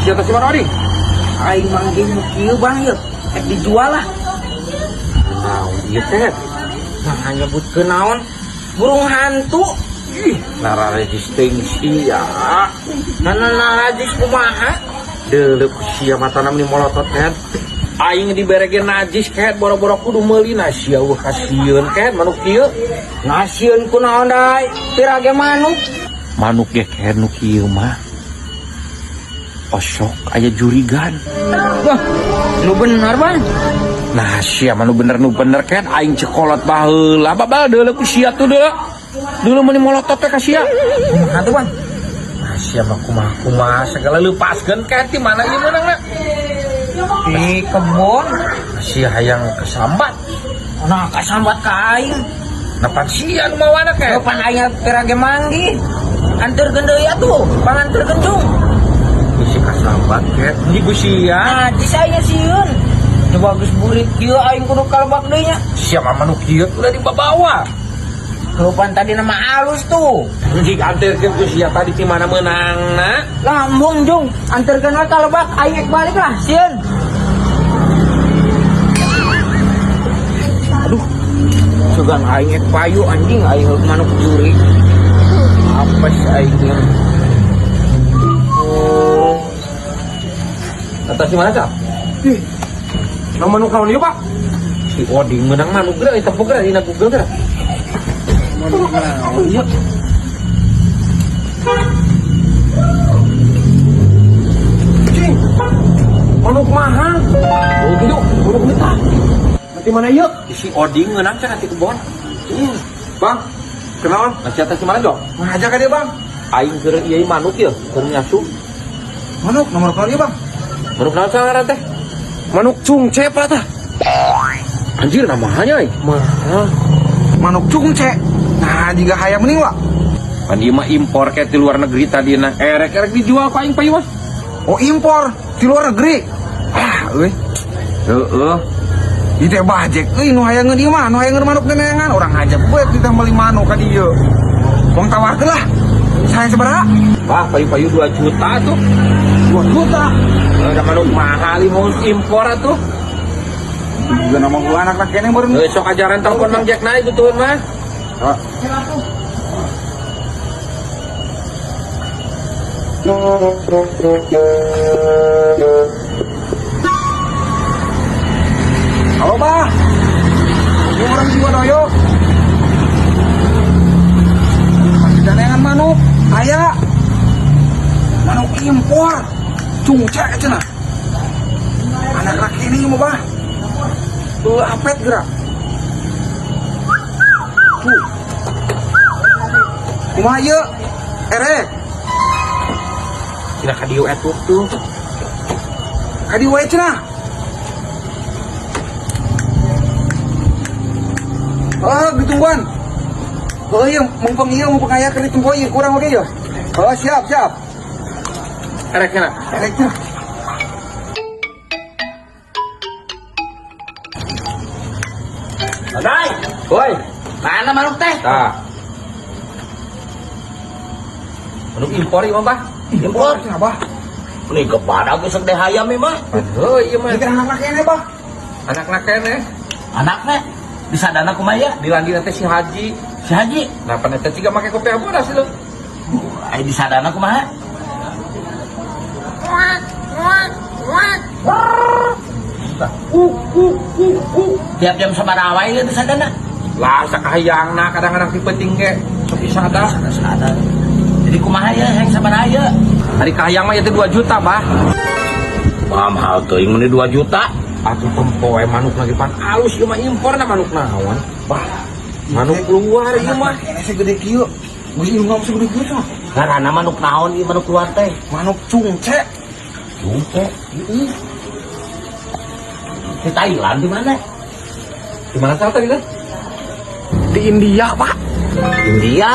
Sia teh si mana nih? Aing manggih nu kieu bang yeuh. Rek dijual lah. Naon ieu teh? Nah nyebutkeun naon? Burung hantu. Ih, nara resisting sia. Nah nah najis kumaha? Deuleu ku sia matana meni molotot kan. Aing diberege najis ket boro-boro kudu meuli na sia eueuh kasieun ket manuk kieu. Ngasieun ku naon dai? Pira ge manuk. Manuk ge ket nu kieu mah. Osok aya jurigan. Wah, nu bener bang. Nah sia mah nu bener ket aing cekolot baheula babal deuleu ku sia tuh deuleu. Deuleu meni molotot teh ka sia. Kumaha tuh bang? Nah sia mah kumaha kumaha segala leupaskeun ket di mana ieu meunangna. Di kebon. Sia hayang kesambat. Nah kasambat ka aing. Nah pan sia nu mawana ket. Kapan aing pira ge manggih? Anterkeun deui atuh, panganterkeun cung. Bisi kasambat ket. Ini ku sia. Najis aing sieun. Coba geus burit kieu aing kudu kalebak deui nya. Sia mah manuk kieu udah dibawa. Kelupan tadi nama alus tuh. Jik anterkeun ku sia tadi di mana meunangna? Lah embung jung, anterkeun we kalebak aing ek balik lah, sieun. Aduh. Sugan aing ek payu anjing aing heuk manuk juri. Apes aing ieu. Atas di mana, Cak? Ih, nama manuk naon ieu, Pak? Si Oding menang manuk geura eta tepuk geura dina Google geura. Manuk naon ieu? Cing. Manuk mahal. Oh gitu, Manuk betah. Nanti mana ieu? Si Oding menang cenah ti kebon. Bang, kenalan? Masih atas di mana, Jok? Ngajak ka dia, Bang. Aing keur ieu manuk ieu, keur nyasu. Manuk nomor naon ieu, Bang? Manuk naon cenah teh? Manuk cungce, Pak tah. Anjir namanya euy. Mahal. Manuk cungce. Nah, jika hayam mending, Pak. Pan ieu mah impor ke ti luar negeri tadi na. Erek-erek dijual ku aing payu mah. Oh, impor di luar negeri. Ah, euy. Heeh. Ieu teh bajek euy nu hayangeun ieu mah, nu hayangeun manuk neneangan urang ngajak we kita meuli manuk ka dieu. Wong tawarkeun lah. Saya sabaraha? Wah, payu-payu 2 juta tuh. 2 juta. Udah manuk mahal ieu mau impor atuh. Juga nama gua anak kene baru. Heuh, sok ajaran telepon Mang Jack na butuhun mah. Ah. Halo, Bah. Ini orang jiwa doyok. Masih daneangan manuk. Aya. Manuk impor. Cungce cenah. Anak laki ini mau, Bah. Apet gerak. Tuh. Kumaha ieu? Erek. Cenah ka dieu etuk tuh. Ka dieu wae cenah. Oh, ditungguan. Oh iya, mumpung iya, mumpung aya keur ditempo ieu kurang oge ieu. Oh, siap, siap. Erek cenah. Erek cenah. Dai, Woi, mana manuk teh? tah. Manuk impor ieu mah, Bah. Impor. Cenah, Bah. Ini kepada geus teh hayam ieu mah. Heuh, ieu mah Ieu anak laki Bah. anak keneh. Anaknya disadana kumaha ya? Dilandi teh si Haji. Si Haji. Nah, pan eta ciga make kopi bodas lu. Ai disadana kumaha? Tiap jam sabaraha wae ieu disadana? Lah sakahayangna kadang-kadang ti penting ge sok disada. Sadana. Jadi kumaha ya hayang sabaraha ieu? Ari kahayang mah ieu teh 2 juta, Bah. Wah, mahal teuing mun 2 juta. Atuh tempo we manuk lagi pan alus ieu mah imporna manuk naon? Bah, Manuk keluar ieu mah. Kene segede kieu. Geus indung segede kieu cenah. Ngaranna manuk naon ieu manuk luar teh? Manuk cungce. Cungce. Heeh. Di Thailand di mana? Di mana salah tadi teh? Di India, Pak. India.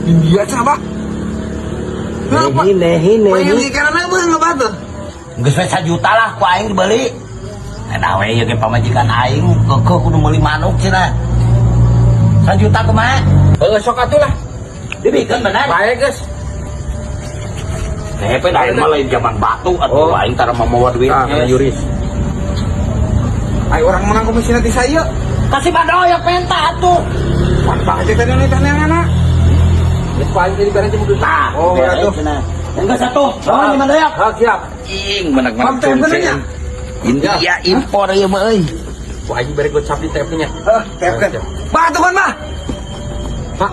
India cenah, Pak. Kenapa? Hine hine. Pengen ikanana beuh ngabah tuh. Geus we sajuta lah ku aing dibeli. Eta we ieu ge pamajikan aing kekeuh kudu meuli manuk cenah. Sajuta kumaha? Heuh sok atuh lah. Dibikeun benar. Bae geus. TP da aing mah lain zaman batu atuh. Oh. Aing tara mawa duit. Ah, kana Yuris. Ai urang menang komisi nanti saya. Kasih Badoyok penta atuh. Pan Bah Jack tadi nu neangan. Geus paling tadi bere cuma Tah, Oh, dibere atuh. cenah. Enggak satu. Oh, ni Badoyok. Ah, siap. Ing menang Pam TP nya. India impor ieu mah euy. Ku aing bere gocap di TP nya. Heh, TP. Bah atuh kan bah. Pak,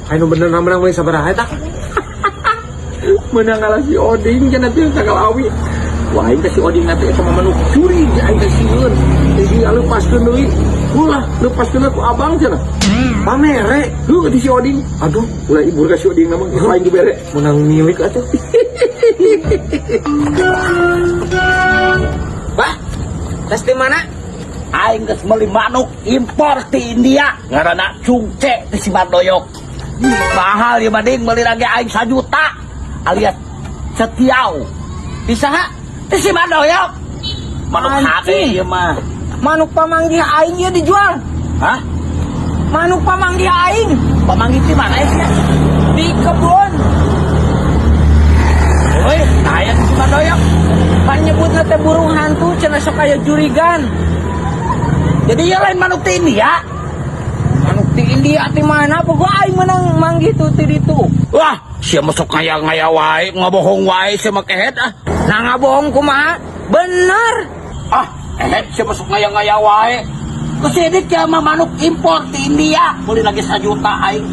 ayo nu bener menang we sabaraha eta? Menang ngalah si Oding cenah teh tanggal awi. Wah, aing teh si Oding nanti eta mah manuk curi aing teh sieun. Jadi lepaskeun deui. Ulah, lepaskeun ku abang cenah. Pamere. Heuh di si Oding. Aduh, ulah ibur ka si Oding mah aing dibere. Menang milik atuh. Bah, Tes di mana? Aing geus meuli manuk impor ti India ngaranna Cungce ti si Badoyok. Mahal ya mading meuli lagi aing 1 juta alias setiau. Bisa ha? Ti si Badoyok. Manuk hade Anjing. ieu mah. Manuk pamanggih aing ieu dijual. Hah? Manuk pamanggih aing Pamanggih ti mana ya? Di kebun. Euy, aya ti si Badoyok. Pan nyebutna teh burung hantu cenah, sok aya jurigan. Jadi ieu lain manuk ti India. Manuk ti India ti mana? Pokok aing menang manggih tuh ti ditu. Wah, sia masuk ngaya-ngaya wae, ngabohong wae sia mah, kehed ah. Nah, ngabohong kumaha? Bener. Ah, kehed sia masuk ngaya-ngaya wae. Kesidit ya mah manuk impor ti India. Beli lagi 1 juta aing.